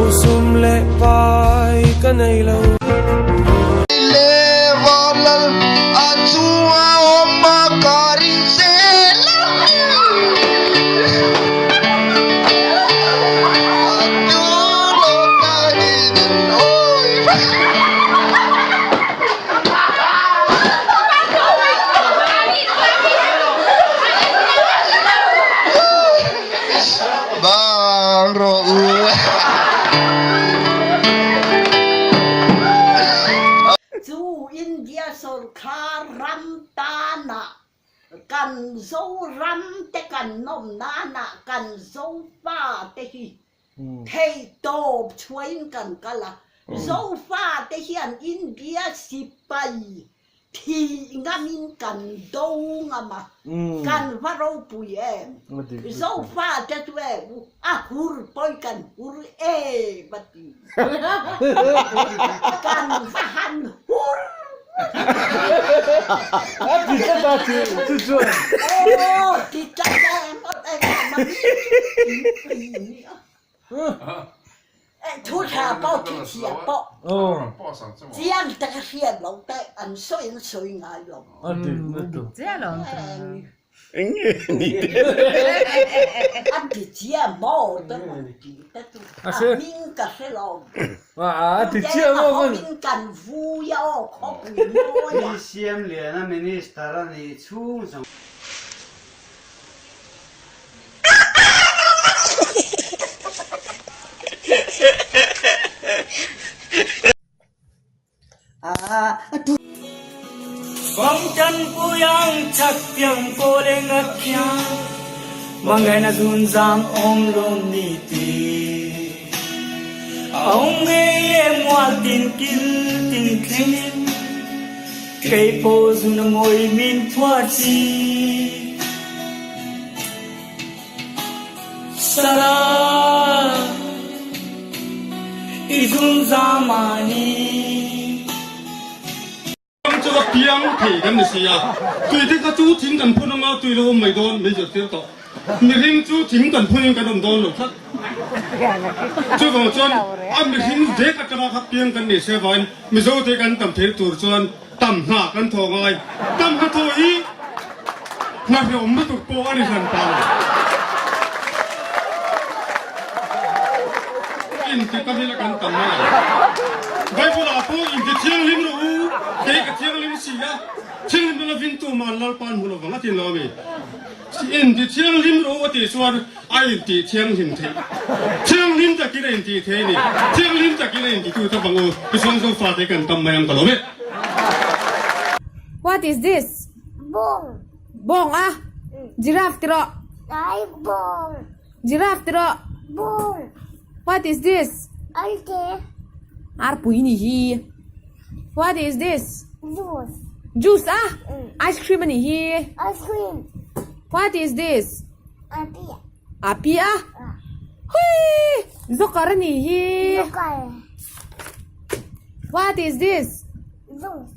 Sum leh pai ka nei lo. Bang rawh u. Chu India sorkar ram tanah kan Zoram te kan nawm nanah kan Zofa te hi Theihtawp chhuahin kan kal a, Zofate hian India sipai thih ngamin kan do ngam a, kan va ropui em? Zofate chu e u, a hur pawi kan hur em a ti. Kan va han hur! A ti tlat a chu chu chuan. Aw ti tlat a em a eng a ma mi chu in pui nia. Thu tha pawh thu chhia pawh chiang tak a hriat lo te an sawi an sawi ngai lo. A dik lutuk. Eng nge ni te? A ti chiah maw te rawn ti te chu a hming ka hre lo. A ti chiah maw kan. Hovin kan vui a aw khawpui mawi a. Pi Siamliana Minister a nih chhung zawng. Ram chu a piang thei kan ni si a, tui te kha chu thing kan phun anga tui lo awm mai dawn mai zirtir tawh. Mihring chu thing kan phunin kan awm dawn lo tlat. Chuvang chuan a mihring vek atanga kha piang kan ni se avangin Mizo te kan tam theih tur chuan tam hna kan thaw ngai. Tam hna thaw hi hna hrehawm lutuk pawh a ni hran ta lo. Inti tam ila kan tam mai ang. Bible ah pawh inti thianghlim rawh u, kei ka thianghlim si a, thianghlim lovin tumah Lalpa an hmu lovang a ti lo ami? Inti thianghlim rawh u a tih chuan a intih thianghlim theih. Thianghlim takin a intih thei a ni. Thianghlim takin a intitu ta bang u, tichuan Zofate kan tam mai ang ka lawm e. What is this? Bawng. Bawng a? Giraffe ti rawh. Ai bawng. Giraffe ti rawh. Bawng. What is this? Alte. Arpui ni hi. What is this? Juice. Juice a? Ice cream a nih hi. Ice cream. What is this? Api. Api a? Hui! Joker a nih hi. Joker. What is this? Juice.